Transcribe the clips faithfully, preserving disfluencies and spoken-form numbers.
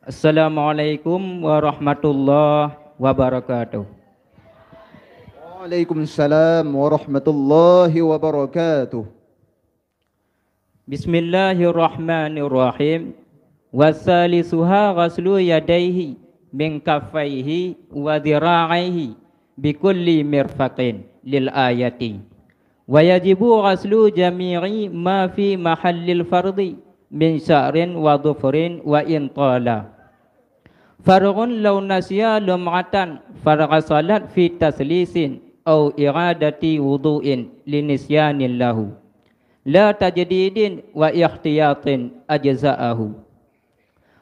Assalamualaikum warahmatullahi wabarakatuh. Waalaikumsalam warahmatullahi wabarakatuh. Bismillahirrahmanirrahim. Wasalisuha ghaslu yadaihi min kaffaihi wa dhira'aihi bikulli mirfaqin lil ayati. Wa yajibu ghaslu jami'i ma fi mahallil fardhi min sya'rin wa dhufrin wa in tala. Farghun law nasiya lum'atan farghasalat fi taslisin au i'adati wudhu'in linisyanin lahu. La tajdidin wa ihtiyatin ajza'ahu.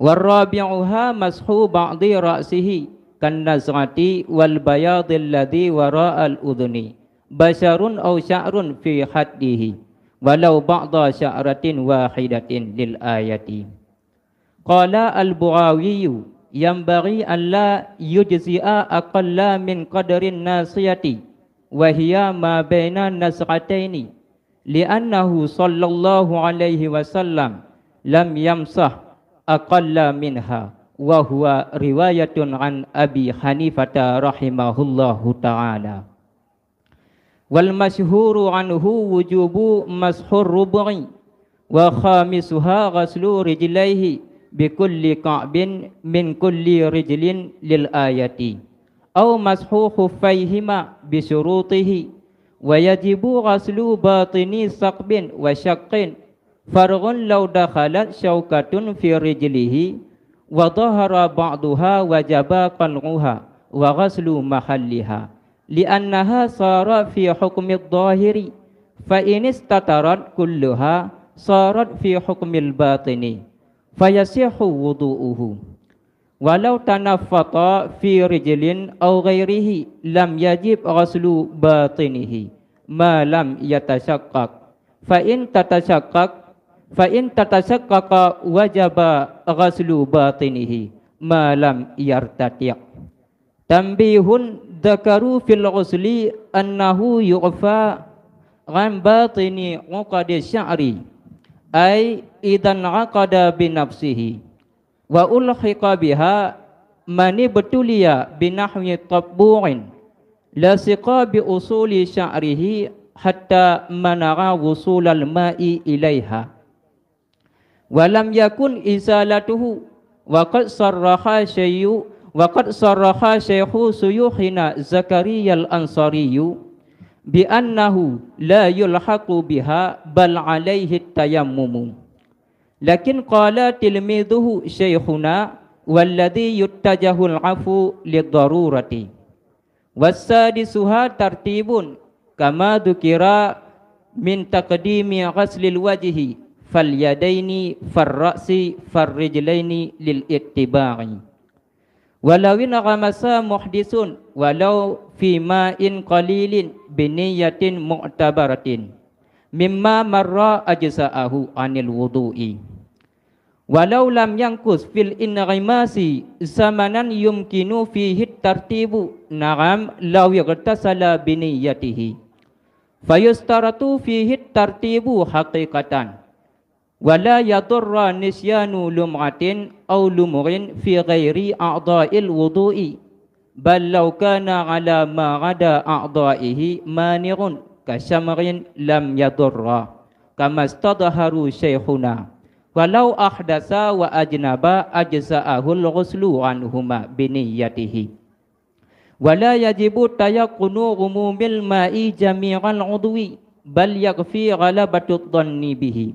Warabi'uha mashu ba'di ra'sihi kan naz'ati wal bayadil ladzi wara'al udhuni basyarun au sya'run fi haddihi walau ba'da sya'ratin wahidatin lil ayati. Qala al-Baghawi, yanbaghi an la yujzi'a aqalla min qadrin nasiyati, wa hiya ma baina naz'ataini, li'annahu sallallahu alaihi wasallam lam yamsah aqalla minha, wa huwa riwayatun an Abi Hanifata rahimahullahu ta'ala. Wal masyhuru anhu wujubu mashur rubu'i, wa khamisuha ghaslu rijlaihi bikulli ka'bin min kulli rijlin lil ayati, au mashu khuffaihima bi syurutihi, wa yajibu ghaslu batini saqbin wa syaqqin. Farghun law dakhalat syaukatun fi rijlihi wa dhahara ba'duha wajaba qal'uha wa ghaslu mahalliha, li'annaha sarat fi hukmid dhahiri, fa in istatarat kulluha sarat fi hukmil batini, fayasihhu wudhu'uhu. Walau tanaffata fi rijlin aw ghairihi lam yajib ghaslu batinihi ma lam yatasyaqqaq. Fa in tatasyaqqaq, fa in tatasyaqqaqa wajaba ghaslu batinihi ma lam yartati'. Tanbihun, dzakaru fil ghusli annahu yu'fa an batini uqadi sya'ri, ay idzan aqada bi nafsihi wa ulhiqa biha man ibtuliya bi nahwi tabbu'in lasiqa bi usuli sya'rihi hatta mana'a wusulal ma'i ilaiha. Wa lam yakun izalatuhu, wa qad sarraha syayyu, wa qad sarraha syaikhu syuyukhina Zakariyal Ansariyu bi annahu la yulhaqu biha bal alaihi tayammumu. Lakin qala tilmidhuhu syaikhuna walladhi yuttajahul afu lidarurati. Wasadisuha tartibun kama dzukira min taqdimi ghaslil wajhi fal yadaini far ra'si far rijlaini lil ittiba'i. Walau inghamasa muhdisun walau fi ma'in qalilin bi niyyatin mu'tabaratin mimma marra ajza'ahu anil wudhu'i. Walau lam yanqus fil inghimasi zamanan yumkinu fihi tartibu, na'am law ightasala bi niyyatihi. Fayushtaratu fihi tartibu haqiqatan. Wa la yadurra nisyanu lum'atin aw lum'in fi ghairi a'dha'il wudhu'i. Bal law kana 'ala ma 'ada a'dha'ihi mani'un ka syamrin lam yadurra, kama istadhharu syaikhuna. Walau ahdasa wa ajnaba ajza'ahul ghuslu anhuma bi niyyatihi. Wa la yajibu tayaqqunu umumil ma'i jami'al udwi, bal yakfi ghalabatud dhanni bihi.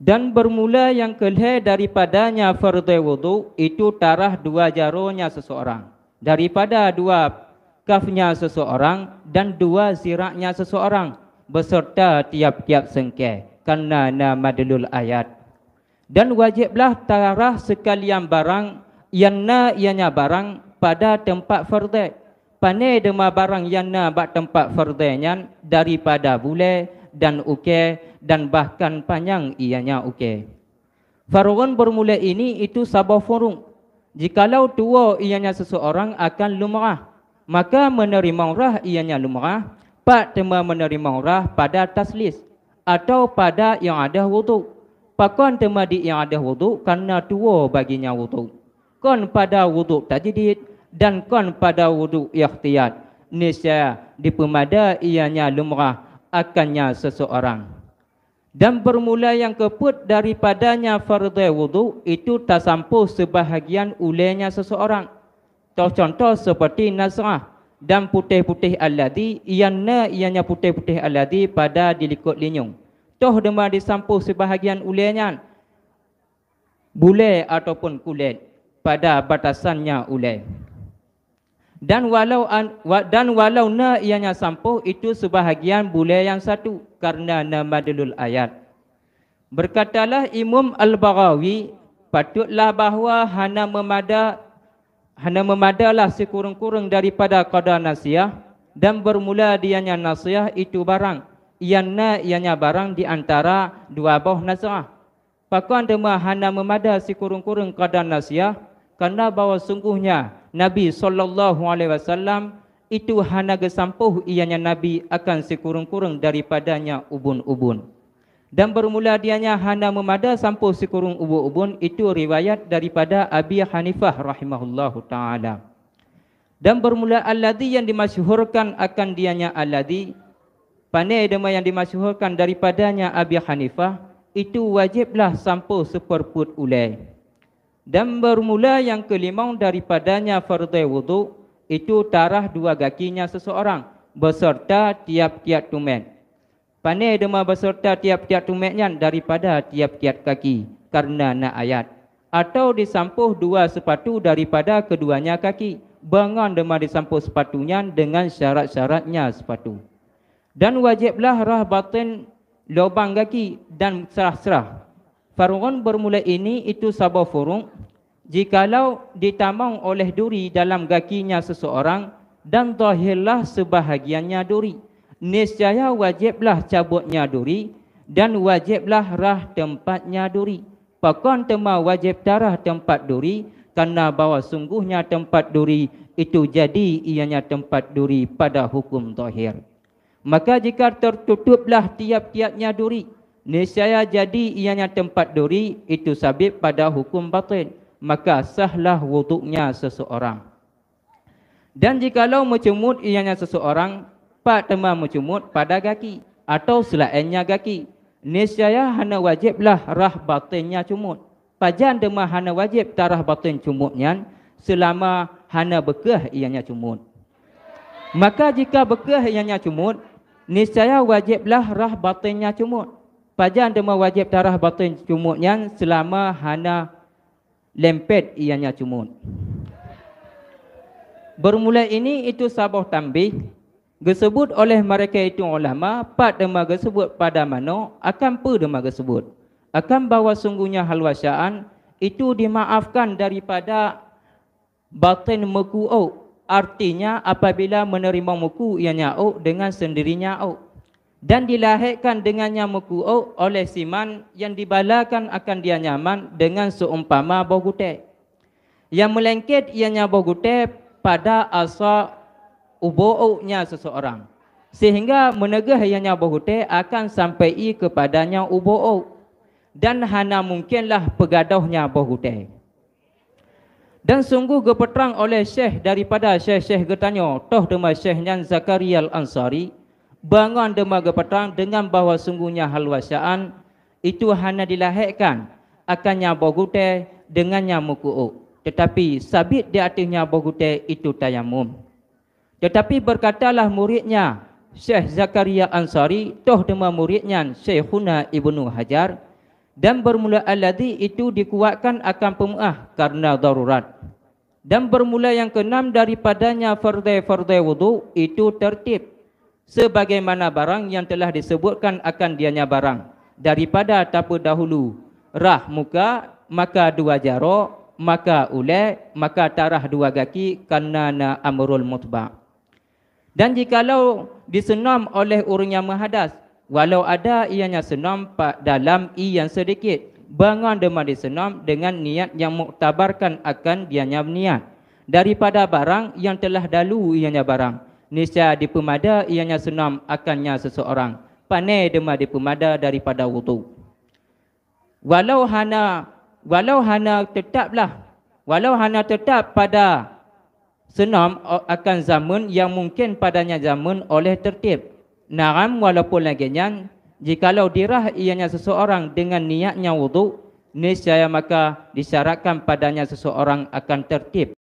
Dan bermula nyang keu lhée daripadanya fardhée wudhu, itu tarah dua jaroe nyan seseorang, daripada dua kafnya seseorang dan dua ziraknya seseorang, beserta tiap-tiap sengkée, karena na madlul ayat. Dan wajéb blah tarah seukalian barang nyang na ianya barang pada teumpat fardhée. Pané teuma barang nyang na bak teumpat fardhée nyan daripada bulée dan ukée dan bahkan panyang ianya ukée. Farghun bermula ini itu saboh furu'. Jikalau tuwoe ianya seseorang akan lumrah, maka meuneurimong rhah ianya lumrah, pat teuma meuneurimong rhah pada taslis. atau pada i'adah wudhu. Pakon teuma di i'adah wudhu? Kareuna tuwoe baginya wudhu. Kon pada wudhu tajdid dan kon pada wudhu ikhtiyat. Niscaya dipeumada ianya lumrah akannya seseorang. Dan bermula nyang keupeuet daripadanya fardhai wudhu itu tasampôh seubahagian ulèe nya seseorang. Toh contoh seperti nasrah dan putéh-putéh alladhi, nyang na ianya putéh-putéh alladhi pada di likot linyueng. Toh teuma disampôh seubahagian ulèe nyan bulèe ataupun kulét pada batasannya ulèe. Dan walau an-, wa-, dan walau na ianya sampôh itu seubahagian bulèe nyang satu, kareuna na madlul ayat. Beukatalah Imam Al-Baghawi, "Patutlah bahwa hana meumada, hana meumadalah sikureueng-kureueng daripada qada nasiyah, dan bermula dianya nasiyah itu barang, nyang na ianya barang di antara dua boh nasrah." Pakon teuma hana meumada sikureueng-kureueng qada nasiyah? Kareuna bahwa sungguhnya Nabi sallallahu alaihi wasallam itu hana geusampôh ianya Nabi akan sikureueng-kureueng daripadanya ubun-ubun. Dan bermula dianya hana meumada sampôh sikureueng ubun-ubun itu riwayat daripada Abi Hanifah rahimahullahu taala. Dan bermula alladhi nyang dimasyhurkan akan dianya alladhi, pane deuma nyang dimasyhurkan daripadanya Abi Hanifah, itu wajiblah sampôh seupeurpeuet ulèe. Dan bermula nyang keulimong daripadanya fardhai wudhu, itu tarah dua gakinya seseorang, beserta tiap-tiap tumét. Pane deuma beserta tiap-tiap tumét nyan daripada tiap-tiap kaki, kareuna na ayat. Atau disampôh dua seupatu daripada keuduanya kaki, beungon deuma disampôh seupatu nyan deungon syarat-syaratnya seupatu. Dan wajéblah rhah batén lubang gaki dan srah-srah. Farghun bermula ini itu saboh furuk, jikalau ditamong oleh duri dalam gakinya seseorang dan zahirlah seubahagiannya duri, niscaya wajéblah cabotnya duri dan wajéblah rhah teumpatnya duri. Pakon teuma wajéb tarhah teumpat duri? Kareuna bahwa sungguhnya teumpat duri itu jadi ianya teumpat duri pada huköm zahir. Maka jika teututuplah tiap-tiapnya duri, niscaya jadi ianya teumpat duri itu sabit pada huköm batén, maka sahlah wuduknya seseorang. Dan jikalau meucumut ianya seseorang, pat teuma meucumut pada gaki, atau seulaénnya gaki, niscaya hana wajéblah rhah baténnya cumut. Pajan teuma hana wajéb tarhah batén cumut nyan, seulama hana beukeuh ianya cumut. Maka jika beukeuh ianya cumut, niscaya wajéblah rhah baténnya cumut. Pajan teuma wajéb tarhah batén cumut nyan seulama hana lempet ianya cumut. Bermula ini itu saboh tambih, geuseubut oleh mereka itu ulama, pat teuma geuseubut pada manoe, akan peue teuma geuseubut? Akan bahwa sungguhnya halwasaan itu dimaafkan daripada batén meuku ôk, artinya apabila meuneurimong meuku ianya ôk deungon seundirinya ôk, dan dilahekkan deungon nyang meuku ôk oleh siman nyang dibalakan akan dia nyaman deungon seumpama boh gutée, nyang meulengket ianya boh gutée pada asa ubo ôknya seseorang, sehingga meuneugoh ianya boh gutée akan sampai i keupadanya ubo ôk, dan hana mungkenlah peugadôhnya boh gutée. Dan sunggoh geupeutrang oleh syekh daripada syekh-syekh geutanyoe, toh teuma syekh nyan Zakaria Al-Ansari, bangon teuma geupeutrang deungon bahwa sunggohnya halwasaan itu hana dilahekkan akan nyang boh gutée deungon nyang meuku ôk, teutapi sabit di ateueh nyang boh gutée itu tayamum. Teutapi beukatalah muridnya, Syekh Zakaria Ansari, toh teuma murid nyan Syaikhuna Ibnu Hajar, dan bermula alladzi itu dikuatkan akan peumeu'ah kareuna darurat. Dan bermula nyang keunam daripadanya fardhai-fardhai wudhu itu tertib, sebagaimana barang nyang telah disebutkan akan dianya barang, daripada tapeudahulu rhah muka, maka dua jaroe, maka ulée, maka tarhah dua gaki, kareuna na amrul mutba'. Dan jikalau diseunom oleh ureuëng nyang meuhadas, walau ada ianya seunom pa-, dalam ié nyang seudikit, bangon teuma diseunom deungon niet nyang muktabarkan akan dianya niet, daripada barang nyang teulah dalu ianya barang, niscaya dipeumada ianya seunom akan nyan seuseurang, pane teuma dipeumada daripada wudhu. Walau hana, walau hana tetaplah, walau hana tetap pada seunam o-, akan zameun nyang mungken padanya zameun oleh tertib. Naam, walaupun lagée nyan, jikalau dirah ianya seseorang dengan niatnya wudhu, niscaya maka disyaratkan padanya seseorang akan tertib.